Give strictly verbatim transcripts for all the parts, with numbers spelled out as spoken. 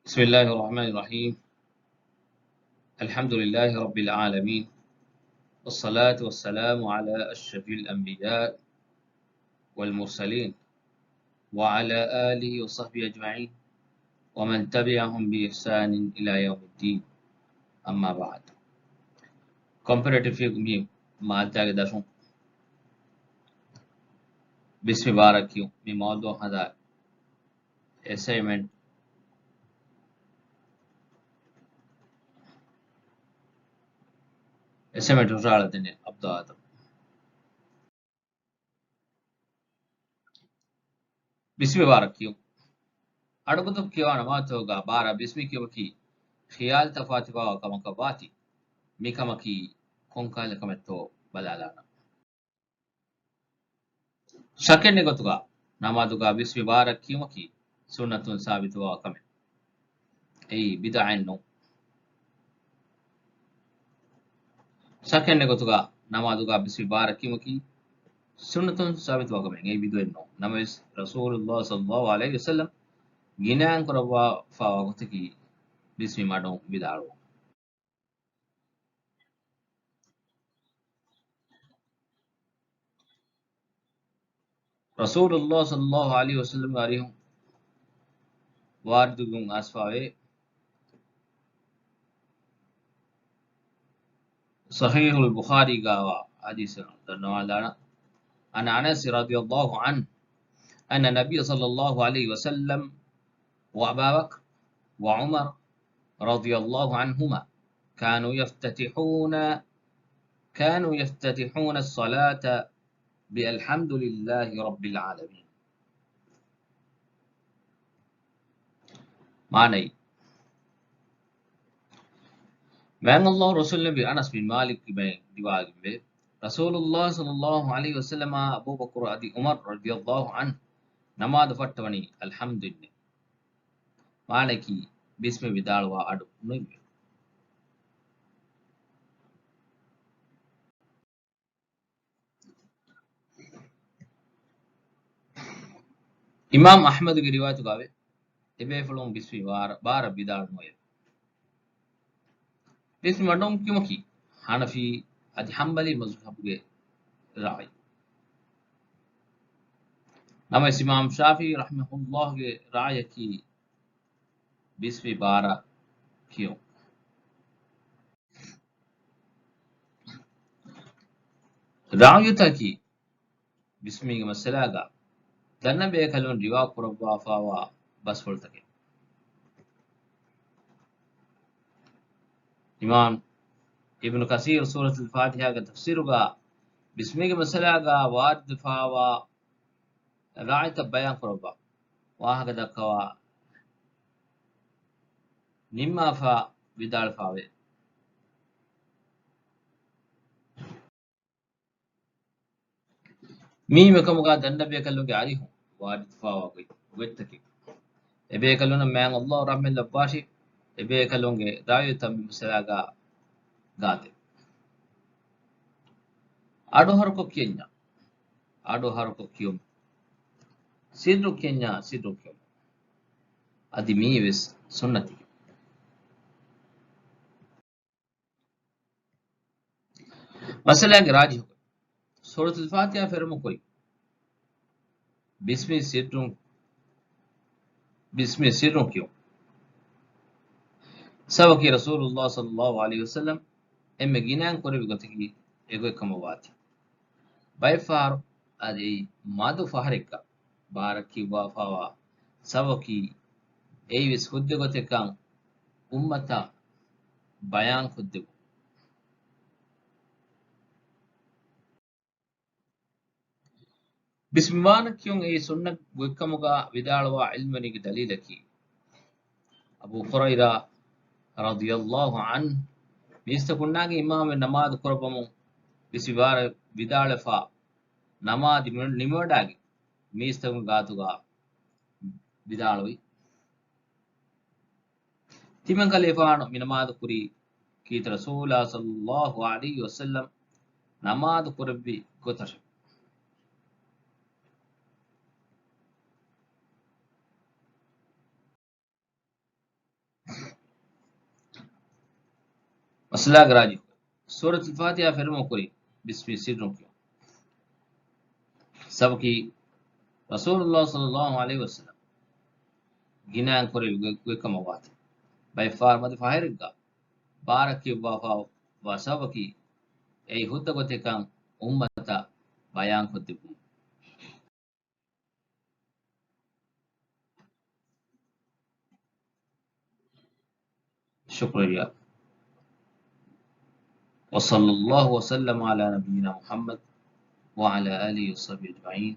بسم الله الرحمن الرحيم. الحمد لله رب العالمين. والصلاة والسلام على أشرف الأنبياء والمرسلين وعلى آله وصحبه أجمعين ومن تبعهم بإحسان إلى يوم الدين. أما بعد. ކޮމްޕެރޭޓިވް ފިޤްހު މި މާއްދާގެ ދަށުން ބިސްމި ބާރަށް ކިޔުން މި މައުޟޫޢަށް ހަދާ އެސައިންމަންޓް، އެސައިންމަންޓް ހުށަހަޅަދެންނެވި އަބްދުލް އާދަމް. ބިސްމި ބާރަށް ކިޔުން. އަޑުގަދަ ކިޔަވާ ނަމާދުތަކުގަ ބާރަށް ބިސްމި ކިޔުމަކީ ޚިޔާލު ތަފާތުވާ ކަމަކަށް ވާތީ، މިކަމަކީ ކޮންކަހަލަ ކަމެއްތޯ ބަލާލާނަން. ޝައްކެއް ނެތް ގޮތުގަ ނަމާދުގަ ބިސްމި ބާރަށް ކިޔުމަކީ ސުންނަތުން ސާބިތުވާ ކަމެއް. އެއީ ބިދުޢައެއް ނޫން. ޝައްކެއް ނެތް ގޮތުގަ ނަމާދުގަ ބިސްމި ބާރަށް ކިޔުމަކީ ސުންނަތުން ސާބިތުވާ ކަމެއް. އެއީ ބިދުޢައެއް ނޫން. ނަމަވެސް، ރަސޫލުﷲ ޞައްލަﷲ ޢަލައިހި ވަސައްލަމް ގިނައިން ކުރައްވާފައިވާ ގޮތަކީ ބިސްމި މަޑުން ވިދާޅުވުން. ރަސޫލުﷲ ޞައްލަﷲ ޢަލައިހި ވަސައްލަމްގެ އަރިހުން ވާރިދުވެގެން އައިސްފައިވޭ، ޞަޙީޙުލް ބުޚާރީގައިވާ ޙަދީޘެއް ދަންނަވާލާނަން. عن أنس رضي الله عنه أن النبي صلى الله عليه وسلم وأبا بكر وعمر رضي الله عنهما كانوا يفتتحون، كانوا يفتتحون الصلاة بالحمد لله رب العالمين. މާނައީ، މާތް ﷲ ރަސޫލު ނަބީ އަނަސް ބިން މާލިކް ކިބައިން ރިވާވެގެންވޭ، ރަސޫލުﷲ ޞައްލަﷲ ޢަލައިހި ވަސައްލަމާ އަބޫބަކުރު އަދި ޢުމަރު ރަޟިޔަﷲ ޢަންހު ނަމާދު ފައްޓަވަނީ އަލްޙަމްދު އިންނޭ. މާނައަކީ، ބިސްމި ވިދާޅުވާ އަޑު ނުއިވޭ. އިމާމް އަޙްމަދުގެ ރިވާޔަތުގައިވޭ، އެބޭފުޅުން ބިސްމި ބާރަށް، ބާރަށް ވިދާޅު ނުވޭ. ބިސްމި މަޑުން ކިޔުމަކީ ޙަނަފީ އަދި ޙަންބަލީ މަޒްހަބުގެ ރާއެއް. ނަމަވެސް، އިމާމް ޝާފިޢީ ރަޙިމަހުﷲގެ ރާއަކީ ބިސްމި ބާރަށް ކިޔުން. ރާވިޔަތަކީ ބިސްމީގެ މައްސަލާގަ ދަންނަ ބޭކަލުން ރިވާ ކުރައްވާފައިވާ ބަސްފުޅުތަކެއް. އިމާމް އިބްނު ކަސީރު ސޫރަތުލް ފާތިޙާގެ ތަފްސީރުގަ ބިސްމީގެ މައްސަލާގަ ވާރިދުވެފައިވާ ރާއިތައް ބަޔާން ކުރައްވާ ވާހަކަ ދައްކަވާ ނިންމާފަ ވިދާޅުވެފައިވޭ. މި އެކަމުގަ ދަންނަ ބޭކަލުންގެ އަރިހުން ވާރިދުވެފައިވާ ގޮތް، ގޮތްތަކެއް. އެބޭކަލުންނަށް މާތް ﷲ ރަޙްމަތް ލައްވާށި، އެބޭކަލުންގެ ރާވިޔަތައް މި މައްސަލާގަ ގާތެއް. އަޑު ހަރުކޮށް ކިޔަންޏާ، އަޑު ހަރުކޮށް ކިޔުން. ސިއްރު ކިޔަންޏާ، ސިއްރު ކިޔުން. އަދި މިއީވެސް ސުންނަތެއް. މައްސަލާގެ ރާޖިޙުކޮށް، ސޫރަތުލް ފާތިޙާ ފެށުމުގައި ބިސްމި ސިއްރުން، ބިސްމި ސިއްރުން ކިޔުން. ސަބަބަކީ ރަސޫލުﷲ ޞައްލަﷲ ޢަލައިހި ވަސައްލަމް އެންމެ ގިނައިން ކުރެއްވި ގޮތަކީ އެގޮތް ކަމަށް ވާތީ. ބައެއް ފަހަރު އަދި އެއީ މަދު ފަހަރެއްގަ ބާރަށް ކިޔުއްވާފައިވާ ސަބަބަކީ އެއީވެސް ހުއްދަ ގޮތެއްކަން އުއްމަތަށް ބަޔާން ކޮށްދެއްވުން. ބިސްމި ބާރަށް ކިޔުން އެއީ ސުންނަތް ގޮތްކަމުގަ ވިދާޅުވާ ޢިލްމުވެރިންގެ ދަލީލަކީ، އަބޫ ހުރައިރާ ރަޟިޔަﷲ ޢަންހު މީސްތަކުންނާގެ އިމާމެއް ނަމާދު ކުރައްވަމުން ބިސްމި ބާރަށް ވިދާޅުވެފަ ނަމާދު ނިމި-، ނިމިވަޑައިގެން މީސްތަކުން ގާތުގަ ވިދާޅުވި. ތިމަން ކަލޭފާނު މި ނަމާދު ކުރީ ކީރިތި ރަސޫލާ ޞައްލަﷲ ޢަލައިހި ވަސައްލަމް ނަމާދު ކުރެއްވި ގޮތަށެވެ. އަސްލާގެ ރާޖި ސޫރަތުލް ފާތިހާ ފެރުމުން ކުރިން ބިސްމި ސިއްރުން ކިޔުން. ސަބަކީ ރަސޫލުﷲ ޞައްލަﷲ ޢަލައިހި ވަސައްލަމް ގިނައިން ކުރެއްވި ގޮތްކަމަށް ވާތީ. ބައެއް ފަހަރު މަދު ފަހަރެއްގަ ބާރަށް ކިޔުއްވާފަ ވާ ސަބަބަކީ އެއީ ހުއްދަ ގޮތެއްކަން އުއްމަތަށް ބަޔާންކޮށްދެއްވުން. ޝުކުރިއްޔާ. وصلى الله وسلم على نبينا محمد وعلى آله وصحبه أجمعين.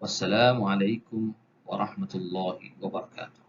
والسلام عليكم ورحمة الله وبركاته.